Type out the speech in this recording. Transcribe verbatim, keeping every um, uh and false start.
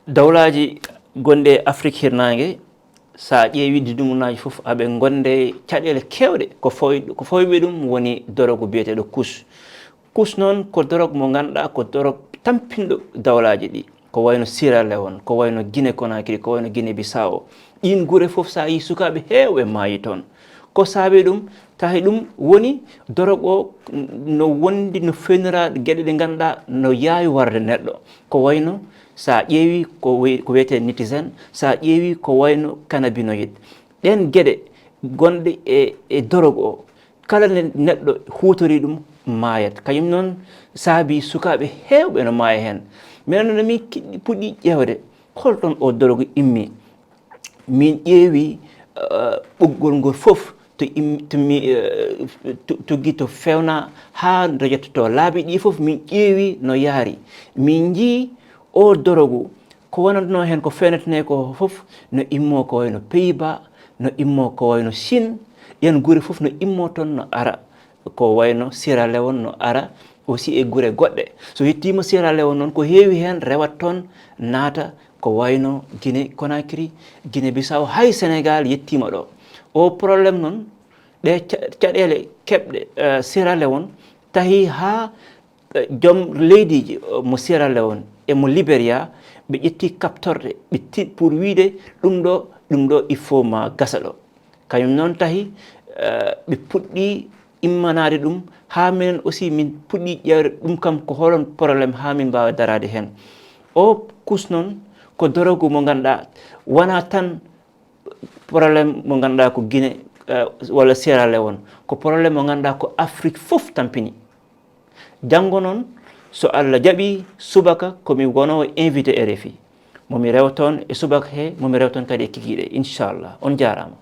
Dawlaaji gonɗi e Afrik hirnaange, so a ƴeewi didumunnaaji fof, aɓe ngonde caɗeele keewɗe. Ko fooy-, ko fooyɓe ɗum woni dorogu biyeteeɗo kus. Kus noon ko dorog mo ngannduɗaa ko dorog tampinɗo dawlaaji ɗi. Ko wayno Sierra Leone, ko wayno Guinée Conakry, ko wayno Guinée Bissau. Ɗiin gure fof so a yii sukaaɓe heewɓe maayi toon. Ko saabi ɗum? Tahi ɗum woni dorog o no wondi, no fewnira geɗe ɗe ngannduɗaa no yaawi warde neɗɗo. Ko wayno so a ƴeewi ko we-, ko wiyetee nitizen, so a ƴeewi ko wayno cannabinoïde. Ɗeen geɗe gonɗe e, e dorog o, kala ne neɗɗo huutori ɗum maayat. Kañum noon saabi sukaaɓe heewɓe no maaya heen. Minen noon min kiɗɗi-, puɗɗi ƴeewde hol ɗoon o dorogu immi. Min ƴeewi, eh, ɓoggol ngol fof to im-, to mi, eh, to, tuggi to feewna haa nde yettoto laabi ɗi fof min ƴeewi no yaari. Min njii o dorogu ko wonatnoo heen ko feewnetnee ko fof no immoo ko wayno Pays-Bas, no immoo ko wayno Chine, ɗeen gure fof no immoo toon no ara. Ko wayno Sierra Leone no ara aussi e gure goɗɗe. So yettiima Sierra Leone noon, ko heewi heen rewat toon naata, ko wayno Guinée Conakry, Guinée Bissau, hay Sénégal yettiima ɗo. O problème noon, ɗe ca-, caɗeele keɓɗe, eh, Sierra Leone, tahi haa, eh, joom leydiiji, eh, mo Sierra Leone e mo Liberia, ɓe ƴetti kaɓtorɗe, ɓe ti-, pour wiyde ɗum ɗo, ɗum ɗo il faut ma gasa ɗo. Kañum noon tahi, eh, ɓe puɗɗi immanaade ɗum, haa minen aussi min puɗɗi ƴeewde ɗum kam ko holon problème haa min mbaawa daraade heen. O kus noon ko dorogu mo ngannduɗaa wonaa tan problème mo ngannduɗaa ko Guinée, eh, walla Sierra Leone, ko problème mo ngannduɗaa ko Afrik fof tampini. Janngo noon, so Allah jaɓi, subaka ko mi wonoowo invité R F I. Mo mi rewa toon e subaka he, mo mi rewa toon kadi e kikiiɗe, inchallah. On jaaraama.